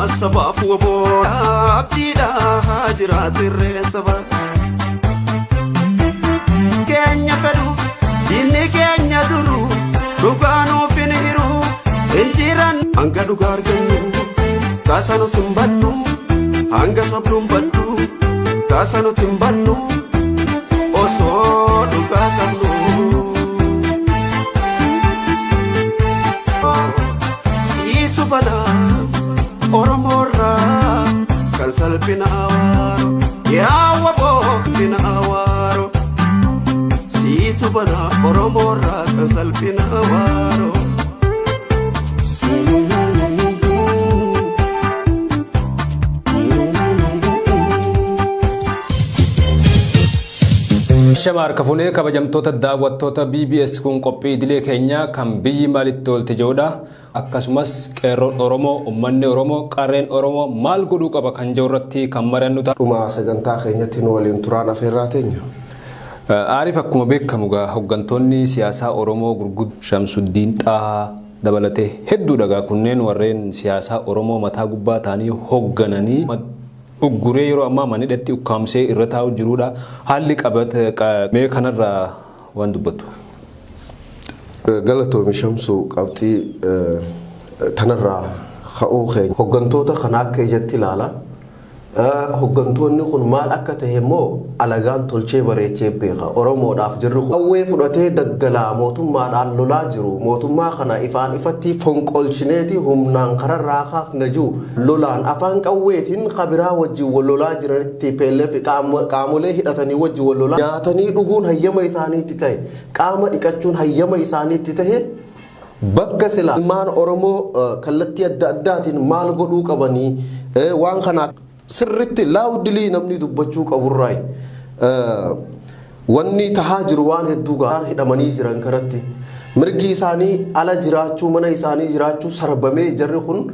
Sabaaf woboo abdiidha haa jiraatu irree saba. Keenya fedhu diinni keenya duru dhugaa nuuf hin hiru injiran hanga dhugaa argannu taasa nuti hin baddu hanga sobdu hin baddu taasa nuti hin badnu osoo dhugaa qabnu. Siitu banaa Oromoorraa kan salphina awaaru yaa waboo bina awaaru. Siitu banaa Oromoorraa kan salphina awaaru. Shama harka fuunee kabajamtoota daawwattoota BBS kun qophii idilee keenyaa kan biyyi maalitti oolte jedhudha. Akkasumas qeerroon Oromoo, uummanni Oromoo, qarreen Oromoo maal godhuu qaba kan jedhu irratti kan mari'annu ta'a. Dhuma sagantaa keenyatti nu waliin turaan afeerraa teenya. Aariif akkuma beekamu gaa hooggantoonni siyaasaa Oromoo gurguddoo Shamsuddiin Xaahaa dabalatee hedduudha gaa kunneen warreen siyaasaa Oromoo mataa gubbaa ta'anii hooggananii ugguree yeroo ammaa manidhatti ukkaamsee irra taa'u jirudha. Haalli qabate mee kanarraa waan dubbattu. Galatoomi Shamsuu, qabxii tanarraa ka'uu keenya. Hooggantoota kana akka ijatti ilaala. Hooggantoonni kun maal akka ta'e immoo alagaan tolchee bareechee beeka. Oromoodhaaf jirri kun qawwee fudhatee daggalaa mootummaadhaan lolaa jiru. Mootummaa kana ifaan ifatti fonqolchineeti humnaan kararraa kaafna jiru. Lolaan afaan qawweetiin kabiraa wajjin wal lolaa jiranitti TPLF qaamolee hidhatanii wajjin wal lolaa nyaatanii dhuguun hayyama isaaniitti ta'e, qaama dhiqachuun hayyama isaaniitti ta'e, bakka sila ilmaan Oromoo kallattii adda addaatiin maal godhuu qabanii waan kana sirritti loudly namni dubbachuu qaburraa wanni tahaa jiru waan hedduu gaan hidhamanii jiran kanatti mirgi isaanii ala jiraachuu, mana isaanii jiraachuu sarbamee, jarri kun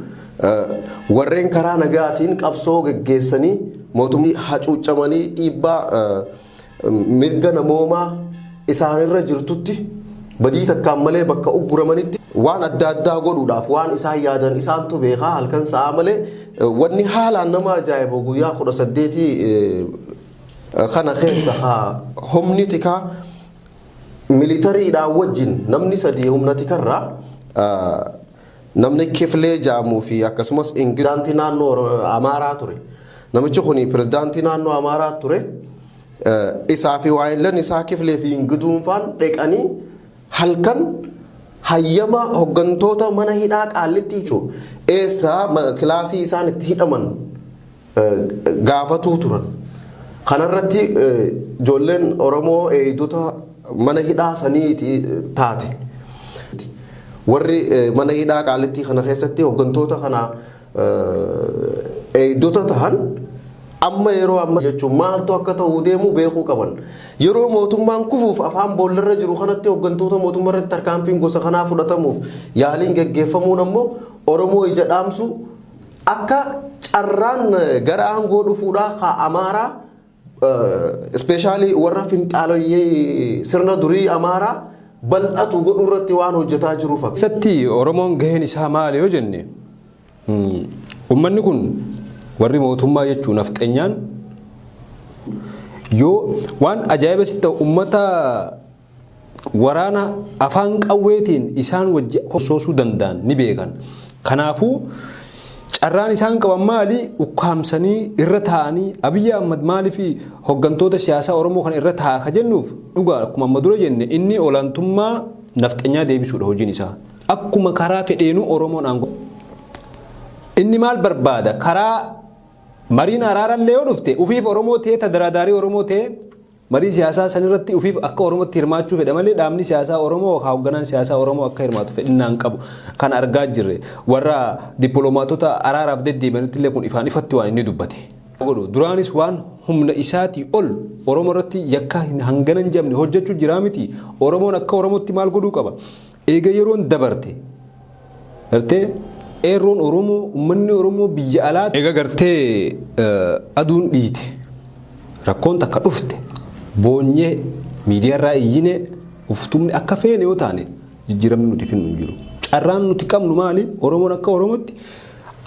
warreen karaa nagaatiin qabsoo geggeessanii mootummaa hacuuccamanii dhiibbaa mirga namoomaa isaanirra jirtutti badii takkaan malee bakka ugguramanitti waan adda addaa godhuudhaaf waan isaan yaadan isaantu beekaa. Halkan sa'aa malee wanni haalaan nama ajaa'ibu guyyaa 18 kana keessa humni tikaa militariidhaan wajjin namni sadii humna tikarraa, namni Kifilee jedhamuu fi akkasumas Ingilizaantii naannoo Amaaraa ture. Namichi kun pirezidaantii naannoo Amaaraa ture. Isaa fi waayillan isaa Kifilee fi Ingiduunfaan dheqanii halkan hayyama hooggantoota mana hidhaa Qaallitti jechuudha. Eessa kilaasii isaan itti hidhaman gaafatuu turan. Kanarratti ijoolleen Oromoo eegdota mana hidhaa saniiti taate. Warri mana hidhaa Qaallittii kana keessatti hooggantoota kana eegdota tahan amma yeroo amma jechuun maaltu akka ta'uu deemu beekuu qaban. Yeroo mootummaan kufuuf afaan boollarra jiru kanatti hooggantoota mootummaa irratti tarkaanfiin gosa kanaa fudhatamuuf yaaliin geggeeffamuun ammoo Oromoo ija dhaamsu akka carraan gara aangoo dhufuudhaa ka Amaaraa, especially warra finxaaloyyee sirna durii Amaaraa bal'atu godhuu irratti waan hojjetaa jiru fakkaata. Keessatti Oromoon gaheen isaa maali yoo jenne, uummanni kun warri mootummaa jechuun nafxenyaan yoo waan ajaa'iba sitti ta'u uummata waraana afaan qawweetiin isaan wajji soosuu danda'an ni beekan. Kanaafuu carraan isaan qaban maali? Ukkaamsanii irra taa'anii. Abiyyi Ahmad maaliif hooggantoota siyaasaa Oromoo kana irra taa'a ka jennuuf, dhugaa akkuma amma dura jenne inni olaantummaa nafxanyaa deebisuudha hojiin isaa. Akkuma karaa fedheenuu Oromoon aangoo. Inni maal barbaada? Karaa mariin araarallee yoo dhufte ufiif Oromoo ta'ee tadaraadaarii Oromoo ta'ee marii siyaasaa sanirratti ufiif akka Oromootti hirmaachuu fedha malee dhaabni siyaasaa Oromoo yookaan hoogganaan siyaasaa Oromoo akka hirmaatu fedhinnaan qabu kan argaa jirre. Warra dippiloomaatota araaraaf deddeebi'anitti illee kun ifaan ifatti waan inni dubbate. Godhu duraanis waan humna isaatii ol Oromoo irratti yakka hangana hin jabne hojjechuu jiraa miti. Oromoon akka Oromootti maal godhuu qaba? Eega yeroon dabarte gartee qeerroon Oromoo, uummanni Oromoo biyya alaa eega gartee aduun dhiite, rakkoon takka dhufte boonyee miidiyaarraa iyyine uftumni akka feene yoo taane jijjiiramni nuti finnu hin jiru. Carraan nuti qabnu maali? Oromoon akka Oromootti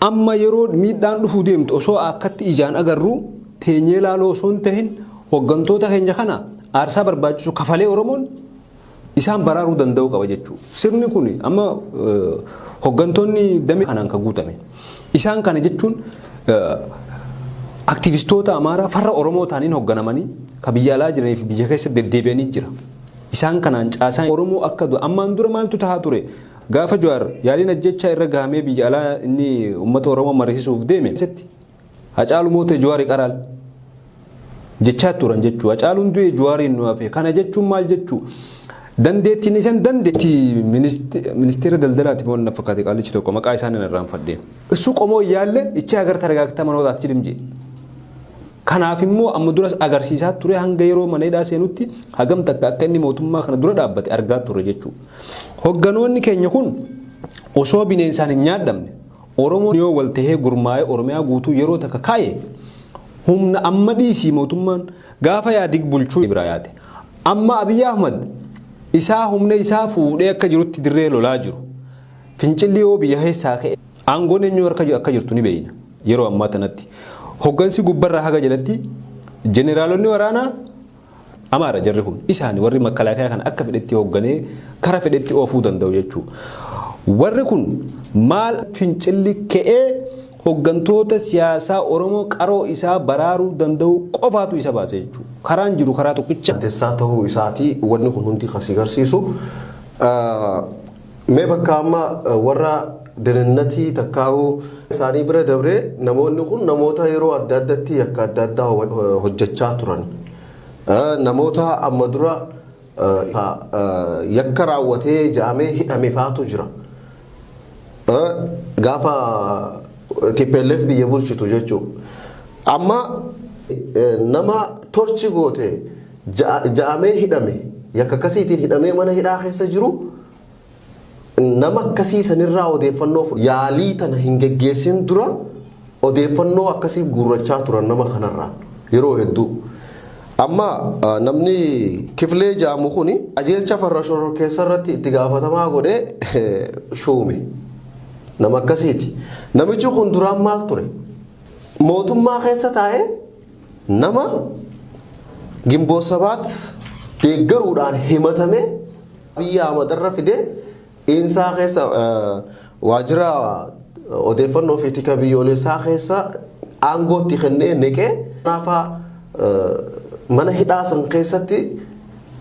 Amma yeroo miidhaan dhufuu deemtu osoo akkatti ijaan agarru teenyee laaloo osoo hin tahin, hooggantoota keenya kana aarsaa barbaachisu kafalee Oromoon isaan baraaruu danda'uu qaba jechuudha. Sirni kun amma hooggantoonni damee kanaan kan guutame. Isaan kana jechuun aktivistoota Amaaraa farra Oromoo ta'aniin hoogganamanii kan biyya alaa jiranii fi biyya keessa deddeebi'anii jira. Isaan kanaan caasaan Oromoo akka ammaan dura maaltu tahaa ture? Gaafa Jawaar yaaliin ajjechaa irra gahamee biyya alaa inni uummata Oromoo mariisisuuf deeme, "Hacaalu moote, Jawaar ይቀራል" jechaa turan jechuu. Hacaaluun du'e, Jawaariin nu hafe. Kana jechuun maal jechuu? Dandeettiin isan dandeettii ministeera daldalaati moo na fakkaate, qaalichi tokko maqaa isaan irraanfadhe. እሱ ቆሞ እያለ ይቺ ሀገር ተረጋግታ መኖር አትችልም jedhe. Kanaaf immoo amma duras agarsiisaa ture, hanga yeroo mana hidhaa seenutti hagam takka akka inni mootummaa kana dura dhaabbate argaa ture jechuudha. Hogganoonni keenya kun osoo bineensaan hin nyaadhamne, Oromoon yoo wal tahee gurmaa'ee Oromiyaa guutuu yeroo takka kaa'e, humna amma dhiisii mootummaan gaafa yaadig bulchuu biraa yaate. Amma Abiyyi Ahmad isaa humna isaa fuudhee akka jirutti dirree lolaa jiru. Fincilli yoo biyya keessaa ka'e, aangoon eenyu harka akka jirtu ni beeyna yeroo ammaa tanatti. Hoggansi gubbarraa haga jalatti jeneraalonni waraanaa Amaara, jarri kun isaani warri makalaakaa kana akka fedhetti hoogganee kara fedhetti oofuu danda'u jechuudha. Warri kun maal fincilli ka'ee hoggantoota siyaasaa Oromoo qaroo isaa baraaruu danda'u qofaatu isa baase jechuudha. Karaan jiru karaa tokkicha. Addeessaa ta'uu isaatii wanni kun hundi kan si agarsiisu. Mee bakka amma warra dininnatii takkaa'uu isaanii bira dabree, namoonni kun namoota yeroo adda addatti yakka adda addaa hojjechaa turan. Namoota amma dura yakka raawwatee ja'amee hidhame faatu jira. Gaafa TPLF biyya bulchitu jechuudha. Amma nama torchi goote ja'amee hidhame, yakka akkasiitiin hidhamee mana hidhaa keessa jiru, nama akkasii sanirraa odeeffannoo yaalii tana hin geggeessin dura odeeffannoo akkasii guurrachaa turan nama kanarraa yeroo hedduu. Amma namni Kifilee jedhamu kuni qajeelcha farra shororkeessa irratti itti gaafatamaa godhee shuume. Nama akkasiiti. Namichi kun duraan maal ture? Mootummaa keessa taa'ee nama Gimboo Sabaat deeggaruudhaan himatame biyya Ahmad fidee Insaa keessa, waajjira odeeffannoo fi tika biyyoolessaa keessa aangootti kennee neqee, kanaafaa mana hidhaa san keessatti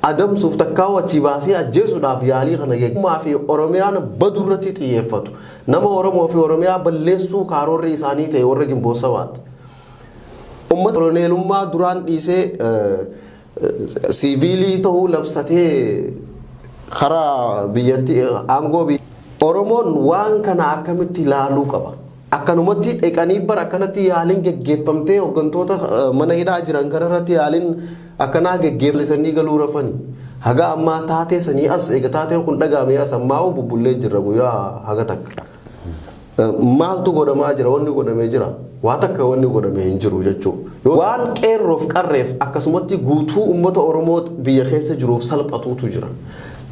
adamsuuf takkaa achii baasee ajjeesuudhaaf yaalii kana geggeessumaa fi Oromiyaan badu irratti xiyyeeffatu. Nama Oromoo fi Oromiyaa balleessuu karoorri isaanii ta'e warra Gimboo Sabaati. Uummata koloneelummaa duraan dhiisee siiviilii ta'uu labsatee karaa biyyatti aangoo Oromoon waan kana akkamitti ilaaluu qaba? Akkanumatti dhiqanii bara akkanatti yaaliin geggeeffamtee hooggantoota mana hidhaa jiran kanarratti yaaliin akkanaa geggeeffamanii galuu rafanii. Haga ammaa taatee sanii as, eega taateen kun dhagaamee as, ammaa bubbullee jirra guyyaa haga takka. Maaltu godhamaa jira? Wanni godhamee jira? Waa takka wanni godhamee hin jiru jechuudha. Waan qeerroof qarreef akkasumatti guutuu uummata Oromoo biyya keessa jiruuf salphatuutu jira.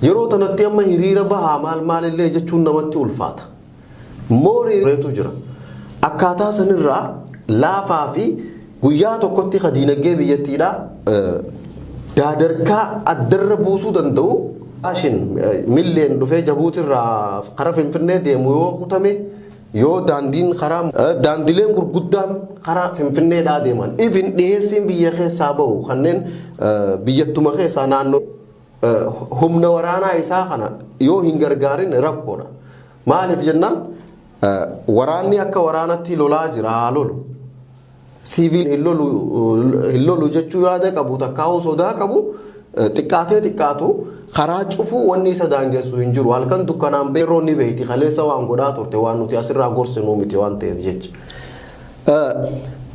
Yeroo tanatti amma hiriira bahaa maal maalillee jechuun namatti ulfaata. Mooriireetu jira. Akkaataa sanirraa laafaa fi guyyaa tokkotti ka diinagdee biyyattiidhaa daadarkaa addarra buusuu danda'u. Ashin milleen dhufee Jabuutirraa karaa Finfinnee deemu yoo kutame, yoo daandiin karaa daandileen gurguddaan karaa Finfinneedhaa deeman, even dhiheessiin biyya keessaa bahu kanneen biyyatuma keessaa naannoo humna waraanaa isaa kana yoo hin gargaarin rakkoodha. Maaliif jennaan, waraanni akka waraanatti lolaa jira, haa lolu. Siiviil hin lolu jechuu yaada qabu takkaa'uu sodaa qabu xiqqaatee xiqqaatu karaa cufuu wanni isa daangessu hin jiru. Halkan dukkanaan beerroo ni beeyti, kaleessa waan godhaa turte waan nuti asirraa gorsinuu miti waan ta'eef jecha.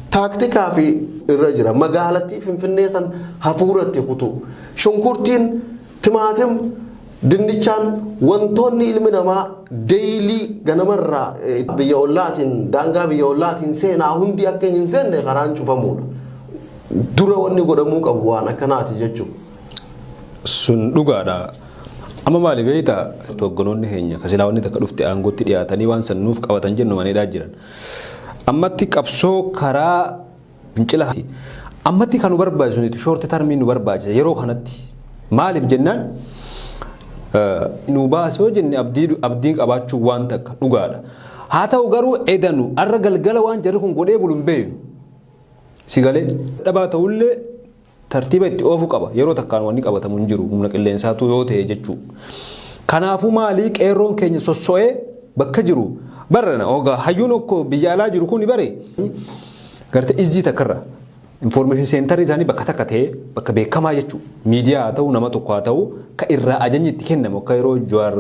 Taaktikaa fi irra jira. Magaalattii Finfinnee san hafuuratti kutu. Shunkurtiin, timaatim, dinnichaan, wantoonni ilmi namaa daily ganamarraa biyya ollaatiin, daangaa biyya ollaatiin seenaa hundi akka hin seenne karaan cufamuudha. Dura wanni godhamuu qabu waan akkanaati jechuudha. Sun dhugaadha. Amma maali beektaa, hogganoonni keenya kasilaawwanni takka dhufte aangootti dhiyaatanii waan san nuuf qabatan jennu maneedhaa jiran. Ammatti qabsoo karaa fincila ammatti kan nu barbaachisu nuti short termii nu barbaachisa yeroo kanatti. Maaliif jennaan, nu baase yoo jenne abdiin qabaachuu waan takka dhugaadha. Haa ta'u garuu edanu arra galgala waan jarri kun godhee bulu hin beeknu. Si galee dhabaa ta'ullee tartiiba itti oofu qaba. Yeroo takkaan wanni qabatamu hin jiru, humna qilleensaatu yoo ta'e jechuudha. Kanaafuu maalii, qeerroon keenya sosso'ee bakka jiru barana ogaa hayyuun okko biyya alaa jiru kun bare garte izzii takkarra information centerri isaanii bakka takka ta'ee, bakka beekamaa jechuudha. Miidiyaa haa ta'u, nama tokko haa ta'u, ka irraa ajajni itti kennamu, akka yeroo Jawaar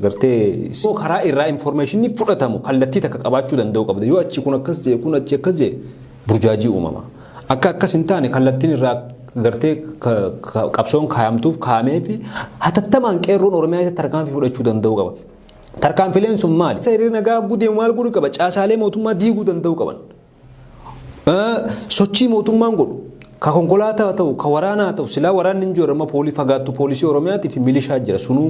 gartee karaa irraa informationni fudhatamu kallattii takka qabaachuu danda'u qabda. Yoo achi kun akkas jee, kun achi akkas jee, burjaajii uumama. Akka akkas hin taane kallattiin irraa gartee qabsoon kaayamtuuf kaa'amee fi hatattamaan qeerroon Oromiyaa keessatti tarkaanfii fudhachuu danda'u qaba. Tarkaanfileen sun maali? Hiriira nagaa gudeemu maal godhuu qaba? Caasaalee mootummaa diiguu danda'u qaban. Sochii mootummaan godhu ka konkolaataa ta'u, ka waraanaa ta'u, silaa waraanni hin jiru, amma poolii fagaattu poolisii Oromiyaatii fi milishaa jira. Sunuu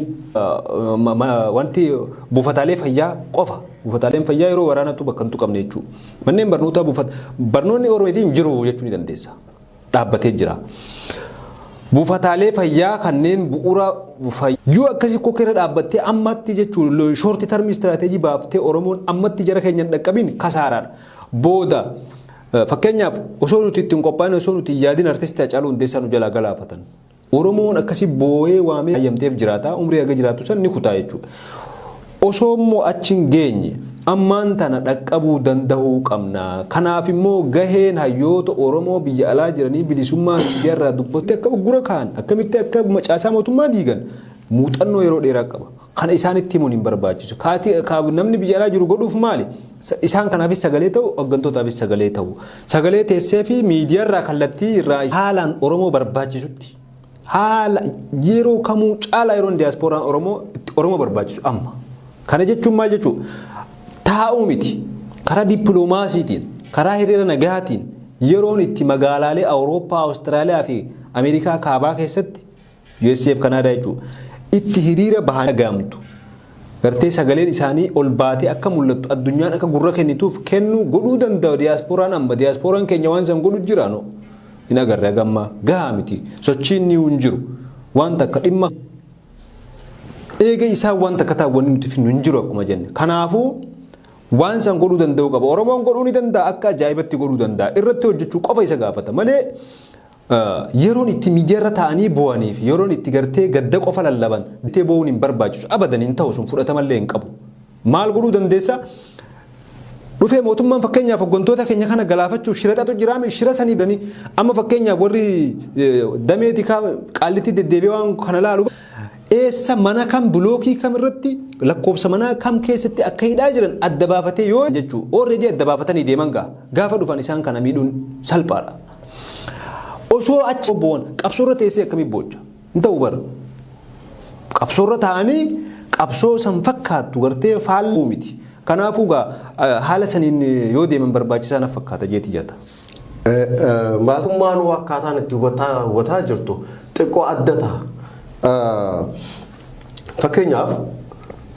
wanti buufataalee fayyaa qofa. Buufataaleen fayyaa yeroo waraanatu bakka hin tuqamne jechuudha. Manneen barnootaa, buufata barnoonni Oromiyaa hin jiru jechuu ni dandeessa. Dhaabbatee jira. Buufataalee fayyaa kanneen bu'uura yoo akkasii kokkeerra dhaabbattee ammatti jechuun short term strategy baaftee Oromoon ammatti jara keenya hin dhaqqabin kasaaraadha. Booda fakkeenyaaf osoo nuti ittiin qophaa'in, osoo nuti hin yaadin, artistii Hacaaluu Hundeessaa nu jalaa galaafatan. Oromoon akkasii boo'ee waamee hayyamteef jiraata, umrii haga jiraatu san ni kutaa jechuudha. Osoo immoo achi hin geenye ammaan tana dhaqqabuu danda'uu qabna. Kanaaf immoo gaheen hayyoota Oromoo biyya alaa jiranii bilisummaa miidiyaarraa dubbatte akka uggura ka'an, akkamitti akka macaasaa mootummaa diigan muuxannoo yeroo dheeraa qaba. Kana isaanitti himuun hin barbaachisu. Namni biyya alaa jiru godhuuf maali? Isaan kanaafis sagalee ta'u, hooggantootaafis sagalee ta'u. Sagalee teessee fi miidiyaarraa kallattii irraa haalaan Oromoo barbaachisutti, haala yeroo kamuu caalaa yeroon diyaaspooraan Oromoo itti Oromoo barbaachisu amma. Kana jechuun maal jechuu? Taa'uu miti. Karaa dippiloomaasiitiin, karaa hiriira nagaatiin yeroon itti magaalaalee Awurooppaa, Awustiraaliyaa fi Ameerikaa kaabaa keessatti, USA fi Kanaadaa jechuudha, itti hiriira bahan dhagahamtu. Gartee sagaleen isaanii ol baatee akka mul'attu, addunyaan akka gurra kennituuf kennuu godhuu danda'a diyaaspooraan amma. Diyaaspooraan keenya waan san godhu jira no. Hin agarre hagammaa gahaa miti. Sochiin ni hin jiru. Waan takka dhimma eega isaan waan takka ta'an wanni nuti finnu hin jiru akkuma jenne. Kanaafuu waan san godhuu danda'u qaba. Oromoon godhuu ni danda'a, akka ajaa'ibatti godhuu danda'a. Irratti hojjechuu qofa isa gaafata malee yeroon itti miidiyaarra taa'anii bu'anii fi yeroon itti gartee gadda qofa lallaban itti bo'uun hin barbaachisu. Abadan hin ta'u, sun fudhatamallee hin qabu. Maal godhuu dandeessa? Dhufee mootummaan fakkeenyaaf hooggantoota keenya kana galaafachuuf shira xaxu jiraame, shira sanii bidanii amma fakkeenyaaf warri damee tikaa Qaallitti deddeebi'ee waan kana laalu eessa, mana kam, bilookii kam irratti, lakkoofsa manaa kam keessatti akka hidhaa jiran adda baafatee yoo jechuu already adda baafatanii deeman gaa gaafa dhufan isaan kana miidhuun salphaadha. Osoo achi bo'oon qabsoorra teessee akkamii boocha? Hin ta'u bara. Qabsoorra taa'anii qabsoo san fakkaattu gartee faalluu miti. Kanaafuu gaa haala saniin yoo deeman barbaachisaa na fakkaata jeeti jata. Mootummaan akkaataan itti hubataa jirtu xiqqoo adda ta'a. Fakkeenyaaf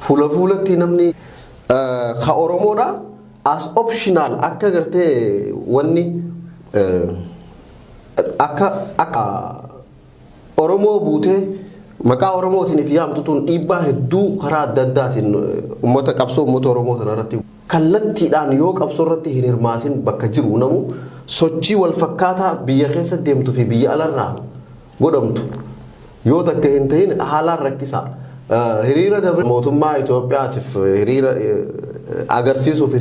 fuula fuulatti namni ka Oromoodha as optional akka gartee wanni akka Oromoo buutee maqaa Oromootiin fi yaamtu tun dhiibbaa hedduu karaa adda addaatiin uummata, qabsoo uummata Oromoo tana irratti kallattiidhaan yoo qabsoo irratti hin hirmaatin bakka jiru namu sochii wal fakkaataa biyya keessa deemtu fi biyya alarraa godhamtu yoo takka hin ta'in haalaan rakkisaa. Hiriira dabre mootummaa Itoophiyaatiif hiriira agarsiisuuf.